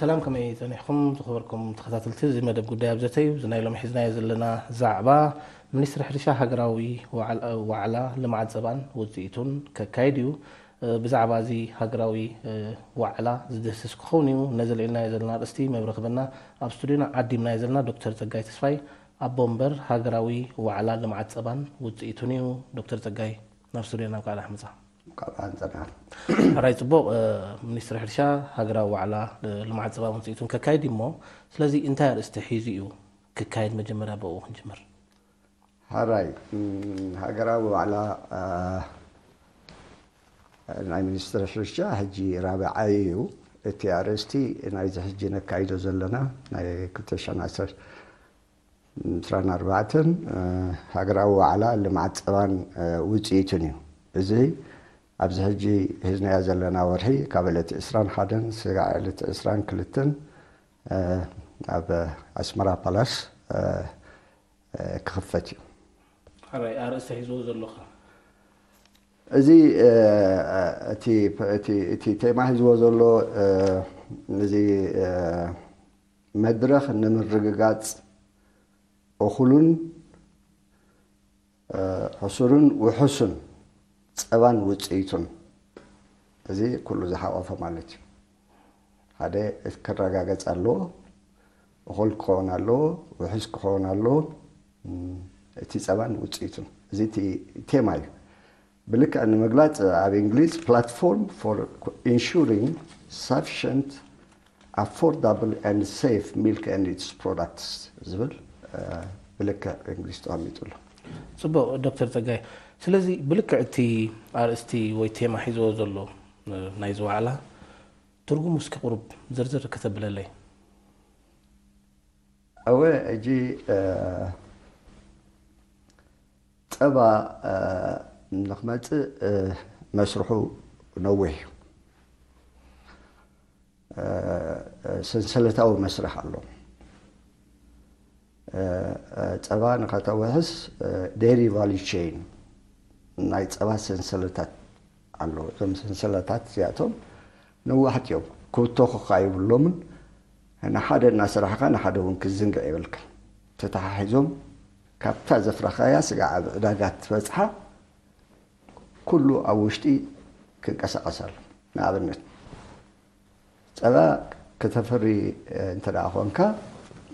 ሰላም፣ ከመይ ጸኒሕኩም ዝኸበርኩም ተኸታተልቲ እዚ መደብ ጉዳይ ኣብ ዘተ እዩ። እዚ ናይ ሎሚ ሒዝናዮ ዘለና ዛዕባ፣ ሚኒስትሪ ሕርሻ ሃገራዊ ዋዕላ ልምዓት ጸባን ውጽኢቱን ከካይድ እዩ። ብዛዕባ እዚ ሃገራዊ ዋዕላ ዝድህስስ ክኸውን እዩ። ነዚ ልዒልናዮ ዘለና ኣርእስቲ መብርሂ ክበና ኣብ ስቱድዮና ዓዲምናዮ ዘለና ዶክተር ጸጋይ ተስፋይ፣ ኣቦ ወንበር ሃገራዊ ዋዕላ ልምዓት ጸባን ውጽኢቱን እዩ። ዶክተር ጸጋይ፣ ናብ ስቱድዮና እንኳዕ ደሓን መጻ። ካብ ኣንጸና። ሕራይ ጽቡቕ። ሚኒስትሪ ሕርሻ ሃገራዊ ዋዕላ ልምዓት ጸባን ውጽኢቱን ከካይድ እዩ እሞ፣ ስለዚ እንታይ ኣርእስቲ ሒዙ እዩ ክካየድ? መጀመርያ ብኡ ክንጅምር። ሕራይ፣ ሃገራዊ ዋዕላ ናይ ሚኒስትሪ ሕርሻ ሕጂ ራብዓይ እዩ። እቲ ኣርእስቲ ናይዚ ሕጂ ነካይዶ ዘለና ናይ ክልተ ሽሕን ዓሰርተ ዕስራን ኣርባዕተን ሃገራዊ ዋዕላ ልምዓት ጸባን ውጽኢቱን እዩ። እዚ ኣብዚ ሕጂ ሒዝናዮ ዘለና ወርሒ ካብ ዕለት ዕስራን ሓደን ስጋዕ ዕለት ዕስራን ክልተን ኣብ ኣስመራ ፓላስ ክኽፈት እዩ። ሕራይ፣ ኣርእስቲ ሒዝዎ ዘሎኻ? እዚ እቲ ቴማ ሒዝዎ ዘሎ፣ እዚ መድረኽ ንምርግጋጽ እኹሉን ሕሱርን ውሑሱን ጸባን ውጽኢቱን፣ እዚ ኩሉ ዝሓቆፈ ማለት እዩ። ሓደ ክረጋገጽ ኣለዎ፣ እኹል ክኸውን ኣለዎ፣ ውሑስ ክኸውን ኣለዎ። እቲ ጸባን ውጽኢቱን፣ እዚ እቲ ቴማ እዩ። ብልክዕ ንምግላጽ ኣብ እንግሊዝ፣ platform for ensuring sufficient, affordable and safe milk and its products ዝብል ብልክዕ እንግሊዝ ተቐሚጡ ኣሎ። ጽቡቕ ዶክተር ጸጋይ፣ ስለዚ ብልክዕ እቲ ኣርእስቲ ወይ ቴማ ሒዝዎ ዘሎ ናይዚ ዋዕላ ትርጉሙ እስኪ ቁሩብ ዝርዝር ከተብለለይ። እወ፣ ሕጂ ጸባ ንኽመጽእ መስርሑ ነዊሕ እዩ። ሰንሰለታዊ መስርሕ ኣሎ። ጸባ ንኸተውሕስ፣ dairy value chain፣ ናይ ጸባ ሰንሰለታት ኣሎ። እዞም ሰንሰለታት እዚኣቶም ነዋሕቲ እዮም። ክብተኹኻ ይብሎምን ንሓደ እናሰራሕካ ንሓደ እውን ክዝንግዕ የብልካን። ተተሓሒዞም ካብታ ዘፍረኻያ ስጋዕ ኣብ ዕዳጋ ትበጽሓ ኩሉ ኣብ ውሽጢ ክንቀሳቐስ ኣሎ። ንኣብነት ጸባ ከተፍሪ እንተ ደኣ ኾንካ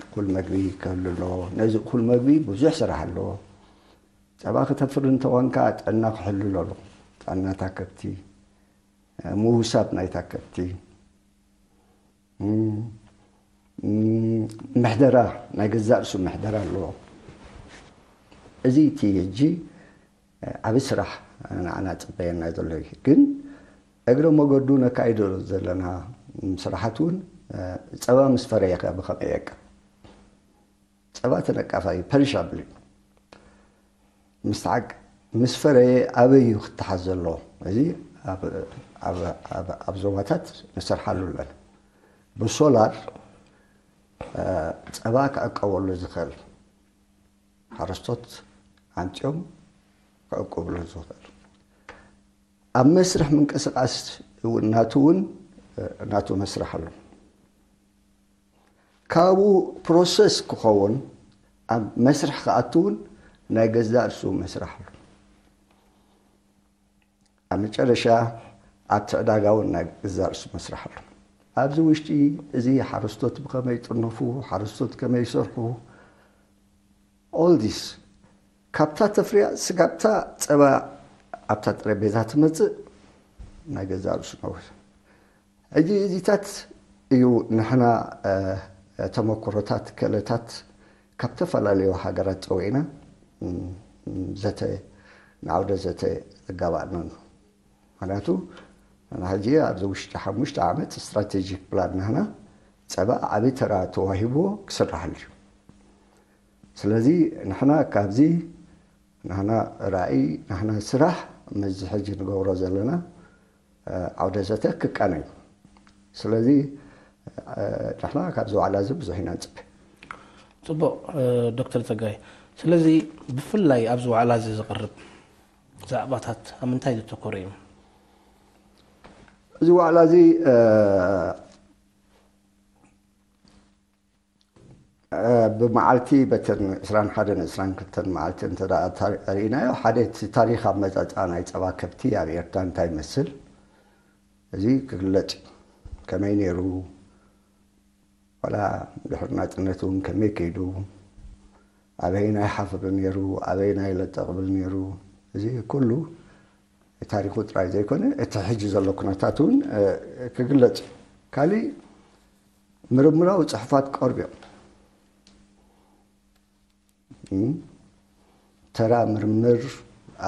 እኹል መግቢ ክህሉ ኣለዎ። ነዚ እኹል መግቢ ብዙሕ ስራሕ ኣለዎ። ጸባ ከተፍሪ እንተኾንካ ጥዕና ክሕሉ ኣለዎ። ጥዕናታ ከብቲ፣ ምውሳብ ናይታ ከብቲ፣ ምሕደራ፣ ናይ ገዛእ ርእሱ ምሕደራ ኣለዎ። እዚ እቲ ሕጂ ዓቢ ስራሕ ንዓና ጽበየና ዘሎ እዩ። ግን እግረ መገዱ ነካይዶ ዘለና ስራሓት እውን ጸባ ምስ ፈረየኸ ብኸመይ የቀ ጸባ ተነቃፋይ ፐሪሻብል እዩ። ምስትዓቅ ምስ ፈረየ ኣበይ እዩ ክተሓዝ ዘለዎ? እዚ ኣብ ዞባታት ንሰርሓሉ ኣለና። ብሶላር ጸባ ክዕቀበሉ ዝኽእል ሓረስቶት ኣምጺኦም ክዕቅብሉ ዝኽእል ኣብ መስርሕ ምንቅስቃስ እውን ናቱ እውን ናቱ መስርሕ ኣሎ። ካብኡ ፕሮሰስ ክኸውን ኣብ መስርሕ ክኣቱ እውን ናይ ገዛእ ርእሱ መስርሕ ኣሎ። ኣብ መጨረሻ ኣብቲ ዕዳጋ እውን ናይ ገዛእ ርእሱ መስርሕ ኣሎ። ኣብዚ ውሽጢ እዚ ሓረስቶት ብኸመይ ይጥርነፉ፣ ሓረስቶት ከመይ ይሰርሑ፣ all this ካብታ ተፍርያ ስጋብታ ጸባ ኣብታ ጠረጴዛ ትመጽእ ናይ ገዛእ ርእሱ ነዊሕ። ሕጂ እዚታት እዩ ንሕና ተመክሮታት፣ ክእለታት ካብ ዝተፈላለዩ ሃገራት ጸዊዕና ዘተ፣ ንዓውደ ዘተ ዘጋባእናሉ። ምኽንያቱ ሕጂ ኣብዚ ውሽጢ ሓሙሽተ ዓመት ስትራቴጂክ ፕላን ንሕና ጸባ ዓቢ ተራ ተዋሂብዎ ክስራሓሉ እዩ። ስለዚ ንሕና ካብዚ ናህና ራእይ፣ ናህና ስራሕ፣ ምስዚ ሕጂ ንገብሮ ዘለና ዓውደ ዘተ ክቃነ እዩ። ስለዚ ንሕና ካብዚ ዋዕላ እዚ ብዙሕ ኢና ንፅበ። ፅቡቕ። ዶክተር ፀጋይ፣ ስለዚ ብፍላይ ኣብዚ ዋዕላ እዚ ዝቐርብ ዛዕባታት ኣብ ምንታይ ዘተኮረ እዩ? እዚ ዋዕላ እዚ ብመዓልቲ በተን ዕስራን ሓደን ዕስራን ክልተን መዓልቲ እንተ ደኣ ታ- ርኢናዮ፣ ሓደ እቲ ታሪኽ ኣመጻጽኣ ናይ ጸባ ከብቲ ኣብ ኤርትራ እንታይ ይመስል፣ እዚ ክግለጽ እዩ። ከመይ ነይሩ፣ ዋላ ድሕሪ ናጽነት እውን ከመይ ከይዱ፣ ኣበይ ናይ ሓፍር ነይሩ፣ ኣበይ ናይ ለጠቕብል ነይሩ፣ እዚ ኩሉ ታሪኹ ጥራይ ዘይኮነ እቲ ሕጂ ዘሎ ኩነታት እውን ክግለጽ እዩ። ካሊእ ምርምራዊ ጽሑፋት ቀርብዮም ተራ ምርምር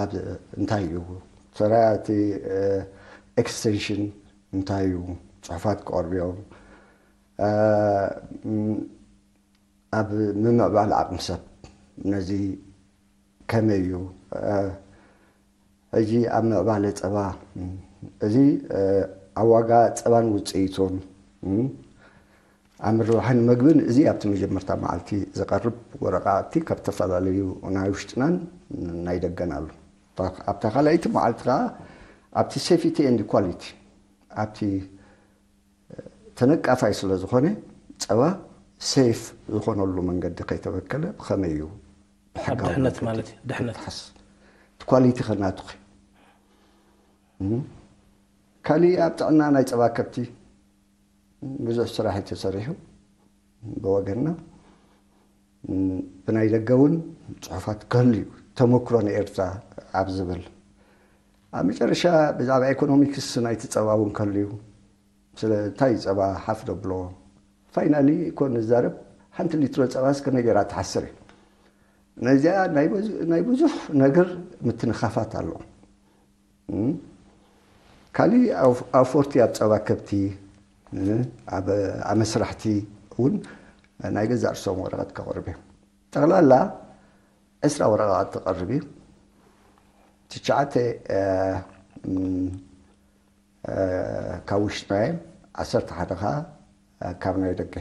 ኣብ እንታይ እዩ፣ ተራ እቲ ኤክስቴንሽን እንታይ እዩ፣ ጽሑፋት ቀርብዮም ኣብ ምምዕባል ዓቕሚ ሰብ ነዚ ከመይ እዩ ሕጂ ኣብ ምዕባለ ጸባ፣ እዚ ኣብ ዋጋ ጸባን ውጽኢቱን፣ ኣብ ምርባሕን መግብን፣ እዚ ኣብቲ መጀመርታ መዓልቲ ዝቐርብ ወረቓቕቲ ካብ ዝተፈላለዩ ናይ ውሽጥናን ናይ ደገን ኣሎ። ኣብታ ካልኣይቲ መዓልቲ ከኣ ኣብቲ ሴፊቲ ኤንድ ኳሊቲ፣ ኣብቲ ተነቃፋይ ስለ ዝኾነ፣ ጸባ ሴፍ ዝኾነሉ መንገዲ ከይተበከለ ብኸመይ እዩ ብሕጋዊ ድሕነት መንገዲ ማለት እዩ፣ ድሕነት። ክትሓስ? እቲ ኳሊቲ ከናቱኺ። እም። ካሊእ ኣብ ጥዕና ናይ ጸባ ከብቲ ብዙሕ ስራሕ እዩ ተሰሪሑ ብወገንና። እም፣ ብናይ ደገ እውን ጽሑፋት ክህሉ እዩ። ተመክሮ ንኤርትራ ኣብ ዝብል። ኣብ መጨረሻ ብዛዕባ ኢኮኖሚክስ ናይቲ ጸባ እውን ክህሉ እዩ። ስለ እንታይ ጸባ ሓፍ ደብሎ? ፋይናሊ እኮ ንዛረብ፣ ሓንቲ ሊትሮ ጸባስ ከመይ ገይራ ትሓስር እዩ? ነዚኣ ናይ ብዙ-፣ ናይ ብዙሕ ነገር ምትንኻፋት ኣሎ። እም? ካሊእ ኣፍ-፣ ኣፎርቲ ኣብ ጸባ ከብቲ፣ እ፣ ኣብ ኣመስራሕቲ እውን ናይ ገዛእ ርእሶም ወረቐት ከቕርብ እዮም። ጠቕላላ ዕስራ ወረቓቕቲ ክቐርብ እዩ። ትሽዓተ፣ እ፣ እም፣ እ፣ ካብ ውሽጥና እዮም፣ ዓሰርተ ሓደ ኸዓ፣ እ፣ ካብ ናይ ደገ።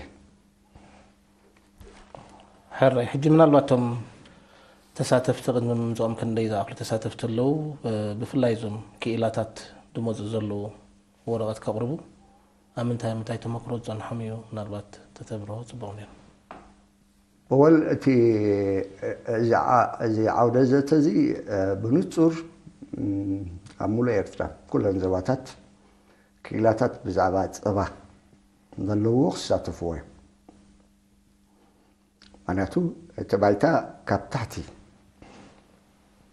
ሕራይ፣ ሕጂ ምናልባት እቶም ተሳተፍቲ ቅድሚ ምምፅኦም ክንደይ ዝኣኽሉ ተሳተፍቲ ኣለዉ? እ፣ ብፍላይ እዞም ክኢላታት ዝመፁ ዘለዉ ወረቐት ከቕርቡ ኣብ ምንታይ ምንታይ ተመክሮ ዝፀንሖም እዩ? ምናልባት ተተብርሆ ፅቡቕ ነይሩ። ወል እቲ፣ እዚ ዓ-፣ እዚ ዓውደ ዘተ እዚ፣ እ፣ ብንጹር፣ እም፣ ኣብ ሙሉእ ኤርትራ ኩለን ዞባታት ክኢላታት ብዛዕባ ጸባ ዘለውዎ ክሳተፍዎ እዮም። ምኽንያቱ እቲ ባይታ ካብ ታሕቲ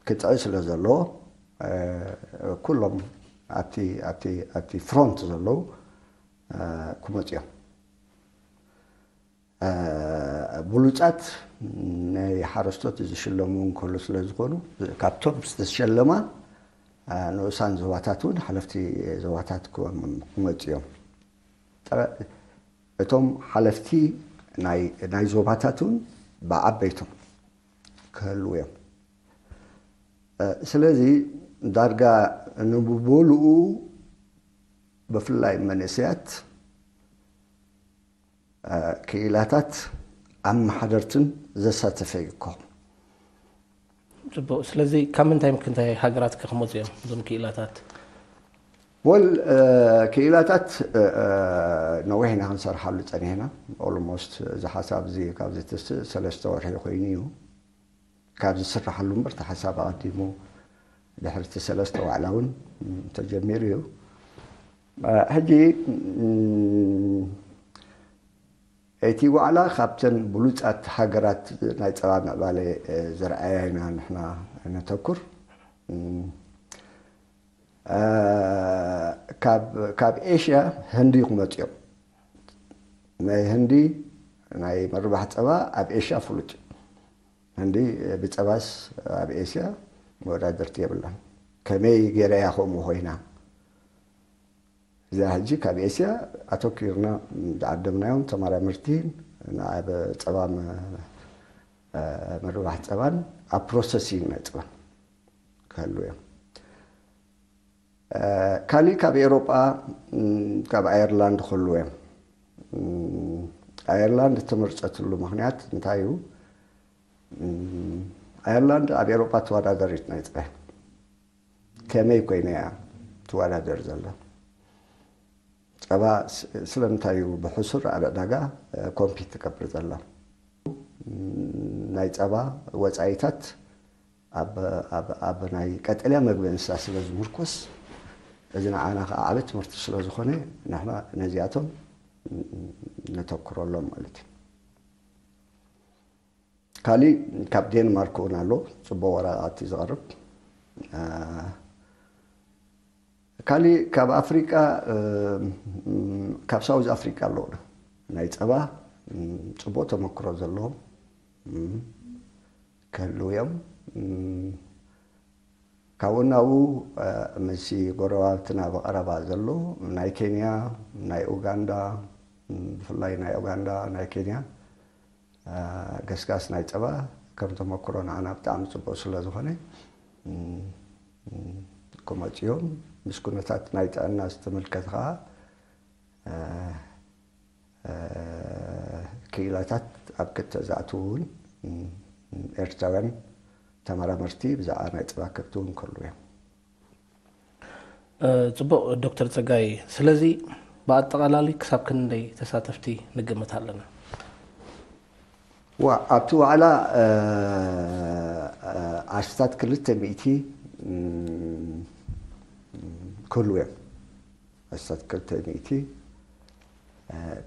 ክጥዒ ስለ ዘለዎ፣ እ፣ ኩሎም ኣብቲ፣ ኣብቲ፣ ኣብቲ ፍሮንት ዘለዉ፣ እ፣ ክመጹ እዮም። እ፣ ብሉጻት ናይ ሓረስቶት ዝሽለሙ እንከሎ ስለ ዝኾኑ፣ ካብቶም ዝተሸለማ፣ እ፣ ንኡሳን ዞባታት እውን ሓለፍቲ ዞባታት ክወ-፣ ክመጹ እዮም። ጥረ-፣ እቶም ሓለፍቲ ናይ፣ ናይ ዞባታት እውን ብዓበይቶም ክህልዉ እዮም። እ፣ ስለዚ ዳርጋ ንብበልኡ ብፍላይ መንእሰያት፣ እ፣ ክኢላታት ኣመሓደርትን ዘሳተፈ እዩ እኮ። ጽቡቕ። ስለዚ ካብ ምንታይ ምክንታይ ሃገራት ከ ክመጹ እዮም እዞም ክኢላታት? ወል፣ እ፣ ክኢላታት፣ እ፣ እ፣ ነዊሕ ኢና ክንሰርሓሉ ጸኒሕና። ኦልሞስት እዚ ሓሳብ እዚ ካብዚ ትስ-፣ ሰለስተ ወርሒ ኮይኑ እዩ። ካብ ዝስርሓሉ እምበር፣ እቲ ሓሳብ ኣቐዲሙ ድሕሪ እቲ ሰለስተ ዋዕላ እውን ተጀሚሩ እዩ። እ፣ ሕጂ፣ እም፣ እቲ ዋዕላ ካብተን ብሉጻት ሃገራት ናይ ጸባ ምዕባለ፣ እ፣ ዘርኣያ ኢና ንሕና ነተኩር። እም፣ እ፣ ካብ፣ ካብ ኤሽያ ህንዲ ክመጹ እዮም። ናይ ህንዲ ናይ ምርባሕ ጸባ ኣብ ኤሽያ ፍሉጥ እዩ። ህንዲ ብጸባስ ኣብ ኤስያ መወዳድርቲ የብላን። ከመይ ገይራ እያ ከምኡ ኮይና? እዚኣ ሕጂ ካብ ኤስያ ኣተኪርና ዝዓደምናዮም ተመራመርቲ ንኣብ ጸባ መ-፣ እ፣ ምርባሕ ጸባን ኣብ ፕሮሰሲንግ ናይ ጸባን ክህልዉ እዮም። እ፣ ካሊእ ካብ ኤሮጳ፣ እም፣ ካብ ኣየርላንድ ክህልዉ እዮም። እም፣ ኣየርላንድ እተመርጸትሉ ምኽንያት እንታይ እዩ? እም፣ ኣየርላንድ ኣብ ኤሮጳ ተወዳዳሪት ናይ ጸባ። ከመይ ኮይና እያ ትወዳደር ዘላ? ጸባ ስ-፣ ስለምንታይ እዩ ብሕሱር ኣብ ዕዳጋ፣ እ፣ ኮምፒት ትገብር ዘላ? ናይ ጸባ ወጻኢታት ኣብ ናይ ቀጠልያ መግቢ እንስሳ ስለ ዝምርኮስ፣ እዚ ንዓና ከዓ ዓቢ ትምህርቲ ስለ ዝኾነ፣ ንሕና ነዚኣቶም ነተኩረሎም ማለት እዩ። ካሊእ ካብ ዴንማርክ እውን ኣሎ፣ ጽቡቕ ወረቓቕቲ ዝቐርብ። ካሊእ ካብ ኣፍሪቃ፣ ካብ ሳውዝ ኣፍሪቃ ኣለዉ፣ ናይ ጸባ ጽቡቕ ተመክሮ ዘለዎም ክህልዉ እዮም። ካብኡ ናብኡ፣ ምስ ጎረባብትና ብቐረባ ዘሎ ናይ ኬንያ፣ ናይ ኡጋንዳ፣ ብፍላይ ናይ ኡጋንዳ፣ ናይ ኬንያ ገስጋስ ናይ ጸባ ከም ተመክሮ ንዓና ብጣዕሚ ጽቡቕ ስለ ዝኾነ፣ ክመጽኡ እዮም። ምስ ኩነታት ናይ ጥዕና ዝተመልከት ከዓ ክኢላታት ኣብ ክትዕ ዝኣትዉ እውን ኤርትራውያን ተመራመርቲ ብዛዕባ ናይ ጸባ ከብቲ እውን ከሉ እዮም። ጽቡቕ ዶክተር ጸጋይ፣ ስለዚ ብኣጠቓላሊ ክሳብ ክንደይ ተሳተፍቲ ንግምት ኣለና? ዋ ኣብቲ ዋዕላ ኣስታት ክልተ ሚእቲ ክህልዉ እዮም። ኣስታት ክልተ ሚእቲ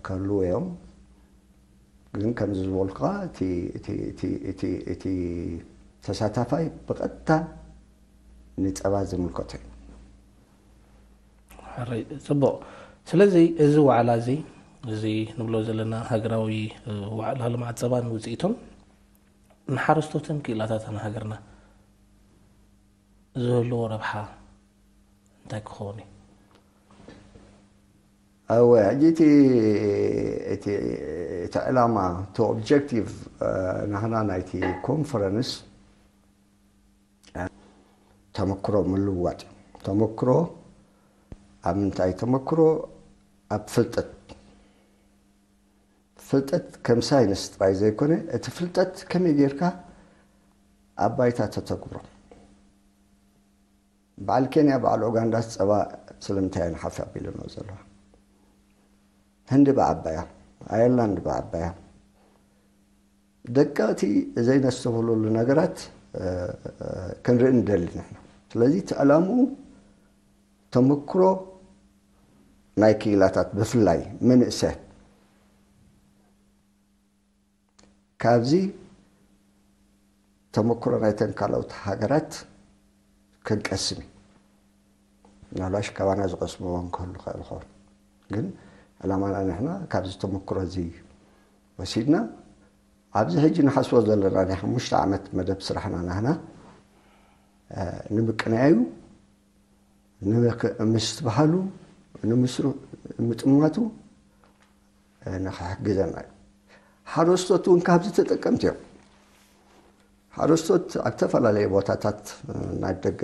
ክህልዉ እዮም። ግን ከምዚ ዝበልኩኻ እቲ ተሳታፋይ ብቐጥታ ንጸባ ዝምልከቶ እዩ። ሕራይ ጽቡቕ። ስለዚ እዚ ዋዕላ እዚ እዚ ንብሎ ዘለና ሃገራዊ ዋዕላ ልምዓት ጸባን ውፅኢቱን ንሓረስቶትን ክኢላታትን ሃገርና ዝህልዎ ረብሓ እንታይ ክኸውን እዩ? እወ ሕጂ እቲ እቲ እቲ ዕላማ እቲ ኦብጀክቲቭ ናህና ናይቲ ኮንፈረንስ ተመክሮ ምልውዋጥ እዩ። ተመክሮ ኣብ ምንታይ ተመክሮ? ኣብ ፍልጠት። ፍልጠት ከም ሳይንስ ጥራይ ዘይኮነ እቲ ፍልጠት ከመይ ጌርካ ኣብ ባይታ ተተግብሮ። በዓል ኬንያ በዓል ኡጋንዳስ ጸባ ስለምንታይ እየን ሓፍ ኣቢለንኦ ዘለዋ? ህንዲ ብዓባያ፣ ኣየርላንድ ብዓባያ። ደቀቕቲ ዘይነስተብህለሉ ነገራት ክንርኢ ንደሊ ንሕና። ስለዚ እቲ ዕላምኡ ተመክሮ ናይ ክኢላታት ብፍላይ መንእሰያት ካብዚ ተመክሮ ናይተን ካልኦት ሃገራት ክንቀስም እዩ። ምናልባሽ ካባና ዝቐስምዎ ክህሉ ይኽእል ይኸውን፣ ግን ዕላማና ንሕና ካብዚ ተመክሮ እዚ ወሲድና ኣብዚ ሕጂ ንሓስቦ ዘለና ናይ ሓሙሽተ ዓመት መደብ ስራሕና ናህና ንምቅናዩ ንምስትብሃሉ ንምስሩ ምጥማቱ ንክሕግዘና እዩ። ሓረስቶት እውን ካብዚ ተጠቀምቲ እዮም። ሓረስቶት ኣብ ዝተፈላለዩ ቦታታት ናብ ደገ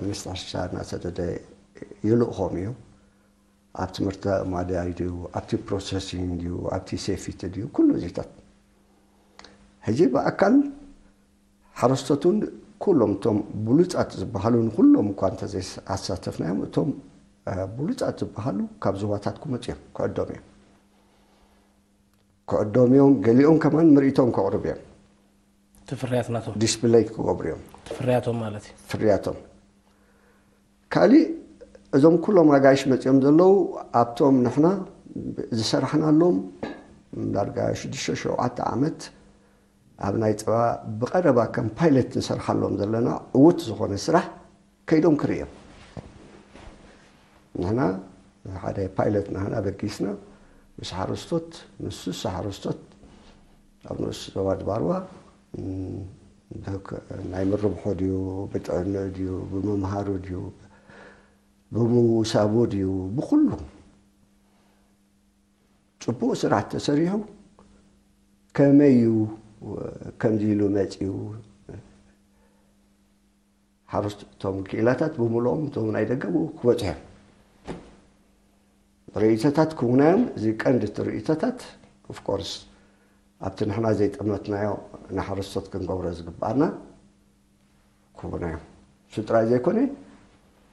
ሚኒስትር ሕርሻ እናሰደደ ይልእኾም እዩ። ኣብ ትምህርቲ ማድያይ ድዩ፣ ኣብቲ ፕሮሰሲንግ ድዩ፣ ኣብቲ ሴፊቲ ድዩ፣ ኩሉ እዚታት ሕጂ ብኣካል ሓረስቶት እውን ኩሎም እቶም ብሉፃት ዝበሃሉ ንኩሎም እኳ እንተዘይኣሳተፍናዮም እቶም ብሉፃት ዝበሃሉ ካብ ዞባታት ክመፁ እዮም ክዕደሙ እዮም። ክዕደሙ እዮም። ገሊኦም ከማን ምርኢቶም ከቕርቡ እዮም። እቲ ፍርያት ናቶም ዲስፕለይ ክገብሩ እዮም። እቲ ፍርያቶም ማለት እዩ። ፍርያቶም ካሊእ እዞም ኩሎም ኣጋይሽ መፂኦም ዘለዉ ኣብቶም ንሕና ዝሰራሕናሎም ዳርጋ ሽዱሽተ ሸውዓተ ዓመት ኣብ ናይ ፀባ ብቐረባ ከም ፓይለት ንሰርሓሎም ዘለና ዕዉት ዝኾነ ስራሕ ከይዶም ክርእዮም። ንሕና ሓደ ፓይለት ንሕና በጊስና ምስ ሓረስቶት ምስ ስሳ ሓረስቶት ኣብ ንኡስ ዞባ ድባርዋ ናይ ምርብሖ ድዩ ብጥዕንኡ ድዩ ብምምሃሩ ድዩ ብምውሳቡ ድዩ ብኩሉ ፅቡቕ ስራሕ ተሰሪሑ ከመይ እዩ ከምዚ ኢሉ መፂኡ ሓረስቶም ክኢላታት ብምልኦም እቶም ናይ ደገ ብኡ ክበፅሑ እዮም። ርእይቶታት ክውናዮም እዚ ቀንዲ እቲ ርእይቶታት ኦፍኮርስ ኣብቲ ንሕና ዘይጠመትናዮ ንሓረስቶት ክንገብሮ ዝግባኣና ክውናዮም እሱ ጥራይ ዘይኮነ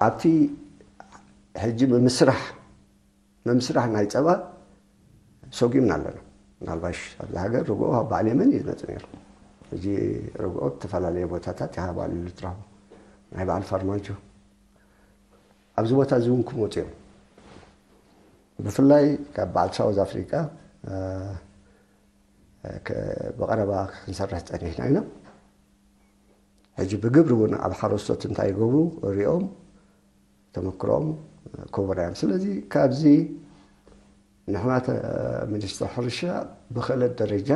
ኣብቲ ሕጂ ምምስራሕ ምምስራሕ ናይ ፀባ ሰጉምና ኣለና። ምናልባሽ ኣብዚ ሃገር ርግኦ ካብ በዓል የመን እዩ ዝመጽእ ነይሩ። ሕጂ ርግኦ ዝተፈላለየ ቦታታት ኢኻ ኣብ ልዕሊኡ ትረኽቦ። ናይ በዓል ፋርማጆ ኣብዚ ቦታ እዚ እውን ክመጹ እዮም። ብፍላይ ካብ በዓል ሳውዝ ኣፍሪቃ ብቐረባ ክንሰርሕ ጸኒሕና ኢና። ሕጂ ብግብሪ እውን ኣብ ሓረስቶት እንታይ ይገብሩ ሪኦም ተመክሮኦም ክቡር እዮም። ስለዚ ካብዚ ንሕና ሚኒስትር ሕርሻ ብክእለት ደረጃ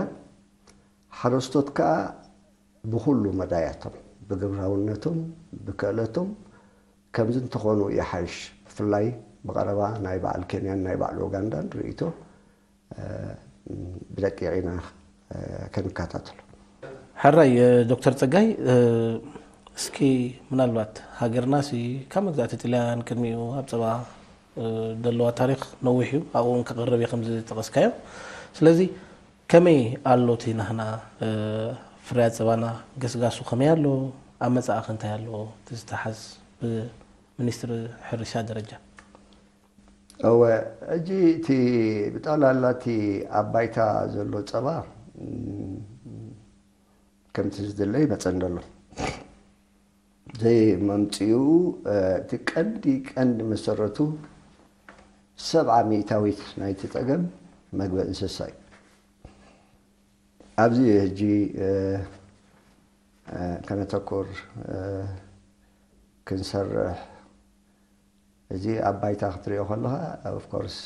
ሓረስቶት ከዓ ብኩሉ መዳያቶም ብግብራውነቶም ብክእለቶም ከምዚ እንተኾኑ ይሓይሽ። ብፍላይ ብቐረባ ናይ በዓል ኬንያን ናይ በዓል ኡጋንዳን ርእይቶ ብደቂቕ ኢና ክንከታተሎ። ሕራይ ዶክተር ፀጋይ፣ እስኪ ምናልባት ሃገርና ሲ ካብ መግዛእቲ ጥልያን ቅድሚኡ ኣብ ፀባ ደለዋ ታሪክ ነዊሕ እዩ። ኣብኡ እውን ክቕርብ እዩ ከምዚ ዝጠቐስካዮ። ስለዚ ከመይ ኣሎ እቲ ናህና ፍርያት ፀባና ገስጋሱ ከመይ ኣሎ? ኣብ መፃእኸ እንታይ ኣሎ? እቲ ዝተሓዝ ብሚኒስትሪ ሕርሻ ደረጃ። እወ፣ ሕጂ እቲ ብጠቕላላ እቲ ኣብ ባይታ ዘሎ ፀባ ከምቲ ዝድለ ይመፀን ዘሎ። ዘይመምፅኡ እቲ ቀንዲ ቀንዲ መሰረቱ ሰብዓ ሚእታዊት ናይቲ ፀገም መግቢ እንስሳ እዩ። ኣብዚ ሕጂ ከነተኩር ክንሰርሕ እዚ ኣብ ባይታ ክትሪኦ ከለኻ ኦፍኮርስ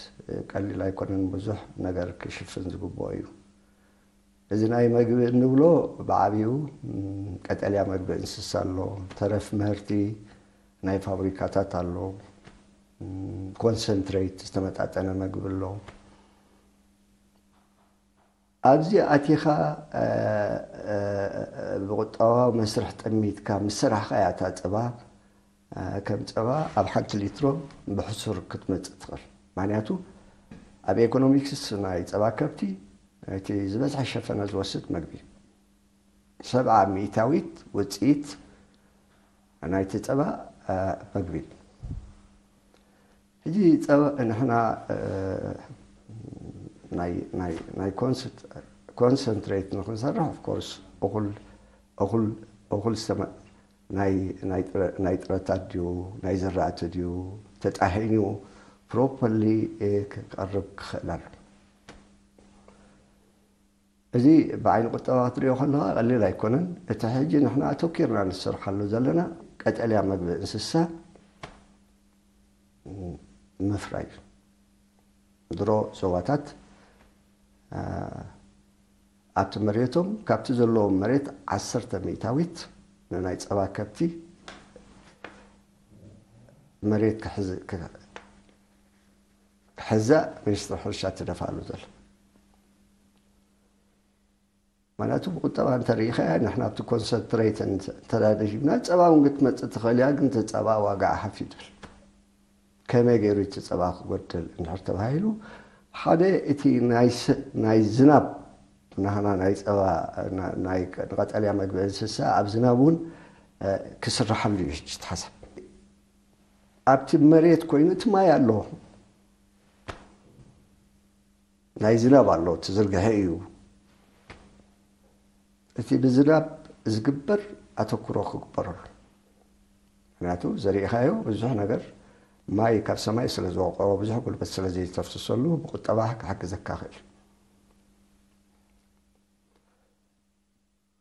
ቀሊል ኣይኮነን፣ ብዙሕ ነገር ክሽፍን ዝግብኦ እዩ። እዚ ናይ መግቢ እንብሎ ብዓብዩ ቀጠልያ መግቢ እንስሳ ኣሎ፣ ተረፍ ምህርቲ ናይ ፋብሪካታት ኣሎ፣ ኮንሰንትሬት ዝተመጣጠነ መግቢ ኣሎ። ኣብዚ ኣቲኻ ብቁጠባዊ መስርሕ ጠሚትካ ምስ ሰራሕኻያ እታ ፀባ ከም ፀባ ኣብ ሓንቲ ሊትሮ ብሕሱር ክትመፅእ ትኽእል። ምክንያቱ ኣብ ኢኮኖሚክስ ናይ ፀባ ከብቲ እቲ ዝበዝሐ ሸፈነ ዝወስድ መግቢ እዩ። ሰብዓ ሚእታዊት ውፅኢት ናይቲ ፀባ መግቢ እዩ። ሕጂ ንሕና ናይ ኮንሰንትሬት ንክንሰርሕ ኦፍኮርስ እኹል እኹል እኹል ዝተመ ናይ ናይ ጥረታት ድዩ ናይ ዝራእቲ ድዩ ተጣሒኑ ፕሮፐርሊ ክቀርብ ክኽእል ኣሎ። እዚ ብዓይኒ ቁጠባ ክትሪኦ ከለካ ቀሊል ኣይኮነን። እቲ ሕጂ ንሕና ኣተኪርና ንሰርሓሉ ዘለና ቀጠልያ መግቢ እንስሳ ምፍራይ እዩ። ድሮ ዞባታት ኣብቲ መሬቶም ካብቲ ዘለዎም መሬት ዓሰርተ ሚእታዊት ንናይ ፀባ ከብቲ መሬት ክሕዛእ ሚኒስትሪ ሕርሻ ትደፋሉ ዘሎ። ማለቱ ብቁጠባ እንተሪኢኻያ ንሕና ኣብቲ ኮንሰንትሬት እንተዳደሂብና ፀባ እውን ክትመፅእ ትኽእል እያ፣ ግን እቲ ፀባ ዋጋ ሓፍ ይብል። ከመይ ገይሩ እቲ ፀባ ክጎድል እንድሕር ተባሂሉ ሓደ እቲ ናይ ዝናብ ናህና ናይ ፀባ ንቀጠልያ መግቢ እንስሳ ኣብ ዝናብ እውን ክስራሓሉ እዩ። ሕጂ ተሓሳብ ኣብቲ መሬት ኮይኑ እቲ ማይ ኣሎ ናይ ዝናብ ኣሎ ትዝርግሐ እዩ። እቲ ብዝናብ ዝግበር ኣተኩሮ ክግበረሉ። ምክንያቱ ዘሪእኻዮ ብዙሕ ነገር ማይ ካብ ሰማይ ስለ ዝወቅዖ ብዙሕ ጉልበት ስለ ዘይተፍስሰሉ ብቁጠባ ክሕግዘካ ክእል።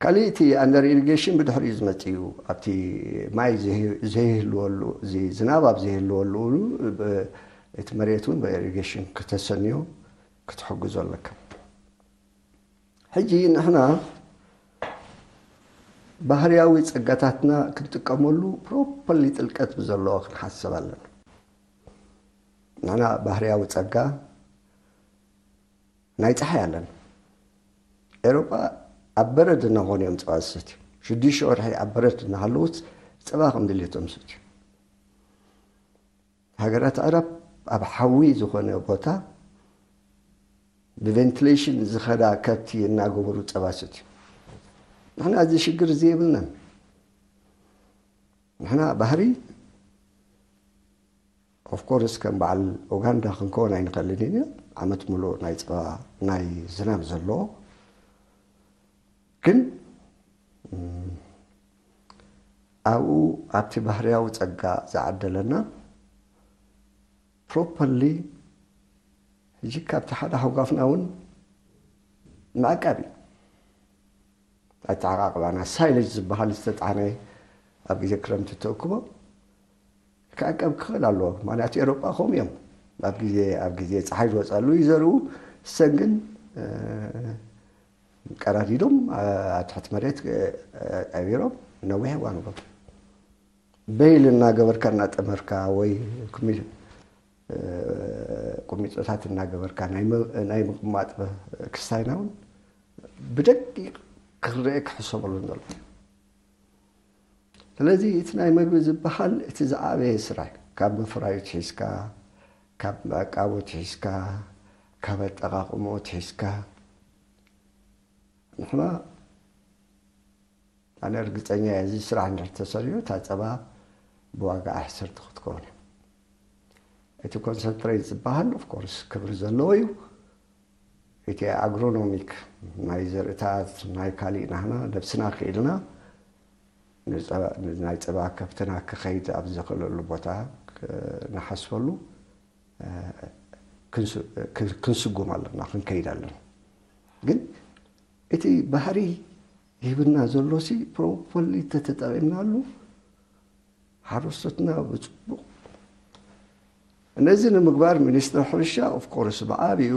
ካሊእ እቲ ኣንደር ኢሪጌሽን ብድሕሪኡ ዝመፅእ እዩ። ኣብቲ ማይ ዘይህልወሉ እዚ ዝናብ ኣብ ዘይህልወሉ እቲ መሬት እውን ብኢሪጌሽን ክተሰንዮ ክትሕግዞ ኣለካ። ሕጂ ንሕና ባህርያዊ ጸጋታትና ክንጥቀመሉ ፕሮፐርሊ ጥልቀት ብዘለዎ ክንሓስብ ኣለና። ንሕና ባህርያዊ ጸጋ ናይ ጸሓይ ኣለና። ኤሮጳ ኣብ በረድ እናኾኑ እዮም ጸባ ዝሰትዩ። ሽዱሽተ ወርሒ ኣብ በረድ እናሃለዉት ጸባ ከም ድሌቶም ዝሰትዩ። ሃገራት ኣዕራብ ኣብ ሓዊ ዝኾነ ቦታ ብቬንቲሌሽን ዝኸዳ ከብቲ እናገበሩ ጸባ ይሰትዩ። ንሕና እዚ ሽግር እዚ የብልናን። ንሕና ባህሪ ኦፍኮርስ ከም በዓል ኡጋንዳ ክንከውን ኣይንኽእልን ኢና። ዓመት ሙሉእ ናይ ጸባ ናይ ዝናብ ዘሎ ግን ኣብኡ ኣብቲ ባህርያዊ ጸጋ ዝዓደለና ፕሮፐርሊ ሕጂ ካብቲ ሓደ ሓውጋፍና እውን ምዕቃብ እዩ። ኣተዓቃቅባና ሳይለጅ ዝበሃል ዝተጣዕነ ኣብ ግዜ ክረምቲ ተእክቦ ክዕቀብ ክኽእል ኣለዎ። ምክንያቱ ኤሮጳ ከምኡ እዮም። ኣብ ግዜ ኣብ ግዜ ፀሓይ ዝወፀሉ ይዘርኡ። እሰን ግን ቀራዲዶም ኣብ ትሕቲ መሬት ቀቢሮም ነዊሕ እዋን ገብ በይል እናገበርካ እናጠመርካ ወይ ቁሚጦታት እናገበርካ ናይ ምቕማጥ ክስታይና እውን ብደቂቕ ክረአ ክሕሰበሉ ዘሎ። ስለዚ እቲ ናይ መግቢ ዝበሃል እቲ ዝዓበየ ስራሕ ካብ ምፍራዩ ትሒዝካ፣ ካብ ምዕቃቡ ትሒዝካ፣ ካብ ኣጠቓቕምኡ ትሒዝካ ንሕና ኣነ እርግፀኛ እየ እዚ ስራሕ እንድሕር ተሰሪሑ እታ ፀባ ብዋጋ ኣሕስርቲ ክትከውን እያ። እቲ ኮንሰንትሬት ዝበሃል ኦፍኮርስ ክብሪ ዘለዎ እዩ። እቲ ኣግሮኖሚክ ናይ ዘርእታት ናይ ካሊእ ናህና ነብስና ክኢልና ናይ ፀባ ከብትና ክኸይድ ኣብ ዝኽእለሉ ቦታ ንሓስበሉ ክንስጉም ኣለና፣ ክንከይድ ኣለና። ግን እቲ ባህሪ ሂብና ዘሎ ሲ ፕሮፐርሊ ተተጠቒምናሉ ሓረስቶትና ብፅቡቕ ነዚ ንምግባር ሚኒስትሪ ሕርሻ ኦፍኮርስ ብዓብኡ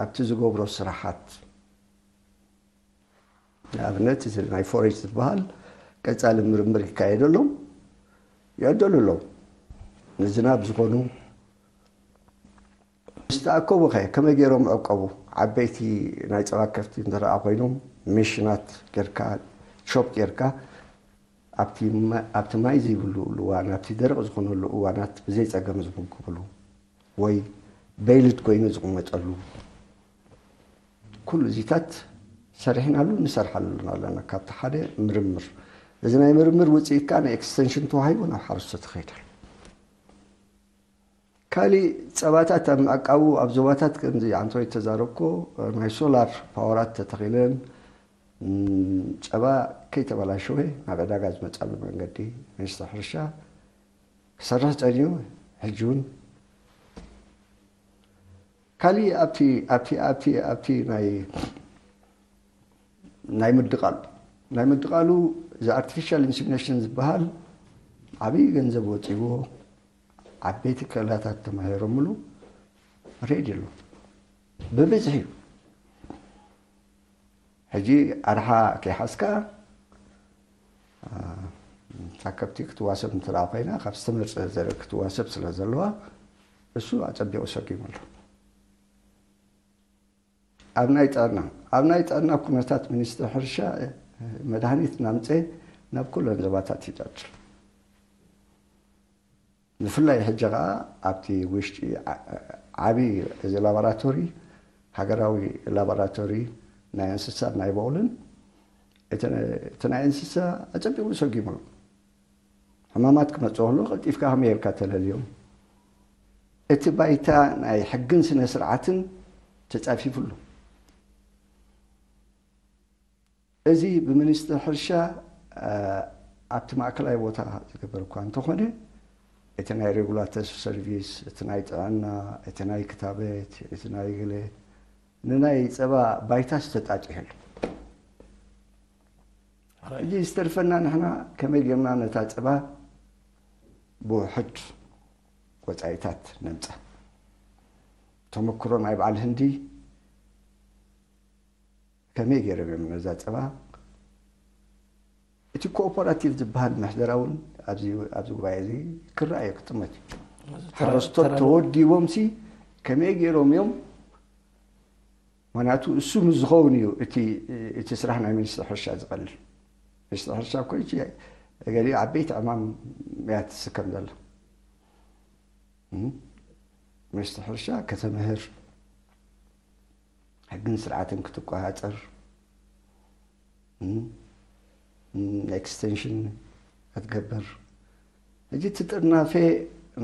ኣብቲ ዝገብሮ ስራሓት ንኣብነት ናይ ፎሬጅ ዝበሃል ቀፃሊ ምርምር ይካየደሎም ይዕደሉ ኣለዉ። ንዝናብ ዝኾኑ ዝተኣከቡ ከ ከመይ ገይሮም ዕቀቡ? ዓበይቲ ናይ ፀባ ከፍቲ እንተረኣ ኮይኖም ሜሽናት ጌርካ ሾፕ ጌርካ ኣብቲ ማይ ዘይብሉ እዋን ኣብቲ ደረቕ ዝኾነሉ እዋናት ብዘይ ፀገም ዝምግብሉ ወይ በይልት ኮይኑ ዝቕመጠሉ ኩሉ እዚታት ሰሪሕናሉ ንሰርሓሉ ኣለና። ካብቲ ሓደ ምርምር እዚ ናይ ምርምር ውፅኢት ከዓ ናይ ኤክስቴንሽን ተዋሂቡ ናብ ሓረስቶ ተኸይዳል። ካሊእ ፀባታት ኣብ ምዕቃቡ ኣብ ዞባታት ከምዚ ኣንቶይ ተዛረብኮ ናይ ሶላር ፓወራት ተተኺለን ፀባ ከይተበላሸወ ናብ ዕዳጋ ዝመፃሉ መንገዲ ሚኒስትሪ ሕርሻ ክሰርሕ ፀኒዩ። ሕጂ እውን ካሊእ ኣብቲ ኣብቲ ኣብቲ ኣብቲ ናይ ናይ ምድቃሉ ናይ ምድቃሉ እዚ ኣርቲፊሻል ኢንሲሚኔሽን ዝበሃል ዓብዪ ገንዘብ ወፂዎ ዓበይቲ ክእላታት ተማሂሮምሉ ሬድ ኣሎ ብብዝሒ እዩ። ሕጂ ኣርሓ ከይሓዝካ እታ ከብቲ ክትዋሰብ እንትረኣ ኮይና ካብ ዝተመርፀ ዘርኢ ክትዋሰብ ስለ ዘለዋ እሱ ኣፀቢቑ ሰጊሙ ኣሎ። ኣብ ናይ ጥዕና ኣብ ናይ ጥዕና ኩነታት ሚኒስትሪ ሕርሻ መድሃኒት እናምፀ ናብ ኩለን ዞባታት ይዳድል። ብፍላይ ሕጂ ከዓ ኣብቲ ውሽጢ ዓብዪ እዚ ላቦራቶሪ ሃገራዊ ላቦራቶሪ ናይ እንስሳን ናይ በቑልን እቲ ናይ እንስሳ ኣፀቢቑ ሰጊሙ ኣሎ። ሕማማት ክመፅእ ከሎ ቀልጢፍካ ከመይ ጌርካ ተለልዮም? እቲ ባይታ ናይ ሕግን ስነ ስርዓትን ተፃፊፉ ኣሎ። እዚ ብሚኒስትሪ ሕርሻ ኣብቲ ማእከላይ ቦታ ዝግበር እኳ እንተኾነ እቲ ናይ ሬጉላተሪ ሰርቪስ፣ እቲ ናይ ጥዕና፣ እቲ ናይ ክታበት፣ እቲ ናይ ገለ ንናይ ፀባ ባይታ ዝተጣጢሑ ኣሎ። ሕጂ ዝተርፈና ንሕና ከመይ ጌርና ነታ ፀባ ብውሑድ ወፃኢታት ነምፃ? ተመክሮ ናይ በዓል ህንዲ ከመይ ገይሮም እዮም ነዛ ፀባ እቲ ኮኦፐራቲቭ ዝበሃል ምሕደራ እውን ኣብዚ ጉባኤ እዚ ክረኣዮ ክጥመት እዩ። ሓረስቶት ተወዲቦም ሲ ከመይ ገይሮም እዮም? ምክንያቱ እሱ ምስ ዝኸውን እዩ እቲ ስራሕ ናይ ሚኒስትሪ ሕርሻ ዝቐልል። ሚኒስትሪ ሕርሻ እኮ እቲ ገሊኡ ዓበይቲ ዕማም እያ ትስከም ዘላ። ሚኒስትሪ ሕርሻ ከተምህር ሕግን ስርዓትን ክትቆፃፀር ኤክስቴንሽን ክትገብር ሕጂ እቲ ጥርናፌ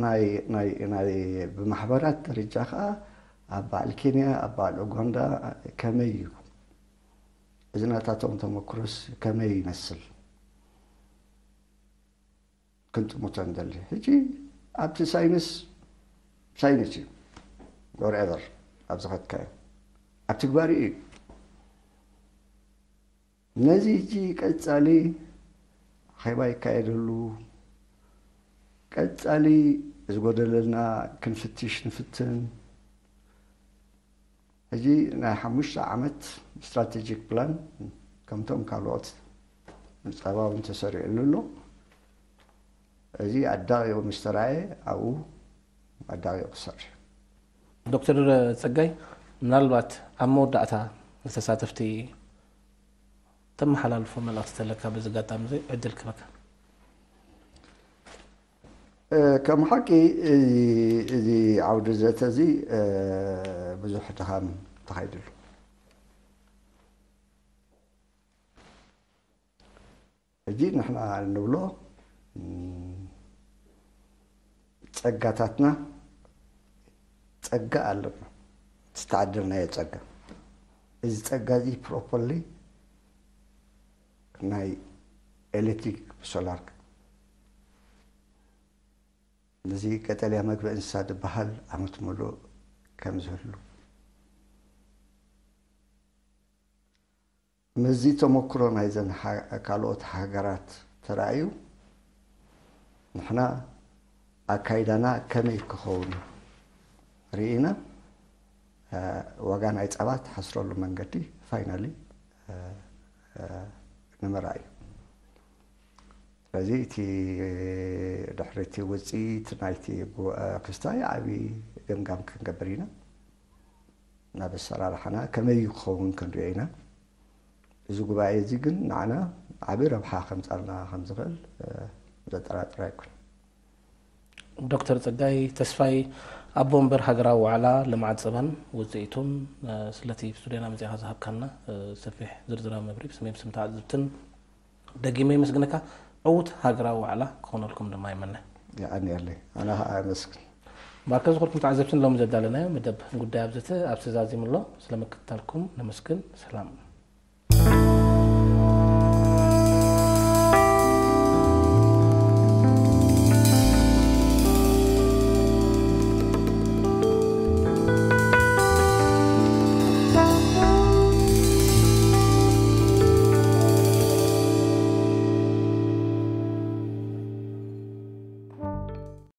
ናይ ናይ ናይ ብማሕበራት ደረጃ ከኣ ኣብ በዓል ኬንያ፣ ኣብ በዓል ኡጋንዳ ከመይ እዩ? እዚ ናታቶም ተመክሮስ ከመይ ይመስል? ክንጥምቶ ንደሊ። ሕጂ ኣብቲ ሳይንስ፣ ሳይንስ እዩ፣ ወርኤቨር ኣብ ዝኸድካዮ ኣብ ትግባሪ እዩ። ነዚ ሕጂ ቀጻሊ ኣኼባ ይካየደሉ፣ ቀጻሊ ዝጎደለልና ክንፍትሽ ንፍትን። ሕጂ ናይ ሓሙሽተ ዓመት ስትራቴጂክ ፕላን ከምቶም ካልኦት ጸባ እውን ተሰሪዕሉ ኣሎ። እዚ ኣዳቒቑ ምስ ተራእየ ኣብኡ ኣዳቒቑ ክሰርሕ። ዶክተር ጸጋይ፣ ምናልባት ኣብ መወዳእታ ንተሳተፍቲ ተመሓላልፎ መልእኽቲ ተለካ በዚ ኣጋጣሚ እዚ ዕድል ክበካ። ከም ሓቂ እዚ ዓውዲ ዘተ እዚ ብዙሕ ድኻም ተኻይድሉ። ሕጂ ንሕና እንብሎ ጸጋታትና፣ ጸጋ ኣለና፣ ዝተዓደልናዮ ጸጋ። እዚ ጸጋ እዚ ፕሮፐርሊ ናይ ኤሌክትሪክ ብሶላር፣ ነዚ ቀጠልያ መግቢ እንስሳ ዝበሃል ዓመት ሙሉእ ከም ዝህሉ፣ ምስዚ ተመክሮ ናይዘን ካልኦት ሃገራት ተራእዩ፣ ንሕና ኣካይዳና ከመይ ክኸውን ርኢና፣ ዋጋ ናይ ጸባ ትሓስረሉ መንገዲ ፋይናሊ ንምርኣይ እዩ። ስለዚ እቲ ድሕሪ እቲ ውፅኢት ናይቲ ክስታይ ዓብዪ ገምጋም ክንገብር ኢና። ናብ ኣሰራርሓና ከመይ ክኸውን ክንሪኦ ኢና። እዚ ጉባኤ እዚ ግን ንዓና ዓብዪ ረብሓ ከምፃልና ከምዝኽእል ዘጠራጥር ኣይኮን። ዶክተር ጸጋይ ተስፋይ፣ ኣቦ ወንበር ሃገራዊ ዋዕላ ልምዓት ጸባን ውጽኢቱን፣ ስለቲ ስቱድዮና መጺኻ ዝሃብካና ሰፊሕ ዝርዝራዊ መብርሂ ብስመይ ብስም ተዓዘብትን ደጊመ የመስግነካ። ዕዉት ሃገራዊ ዋዕላ ክኾነልኩም ድማ ይመነ። የቐንየለይ። ኣነ ኸዓ ኣመስግን። ማርከ ዝኾንኩም ተዓዘብትን ሎሚ ዘዳለናዮ መደብ ጉዳይ ኣብዘተ ኣብ ተዛዚሙ ኣሎ። ስለ ምክትታልኩም ነመስግን። ሰላም።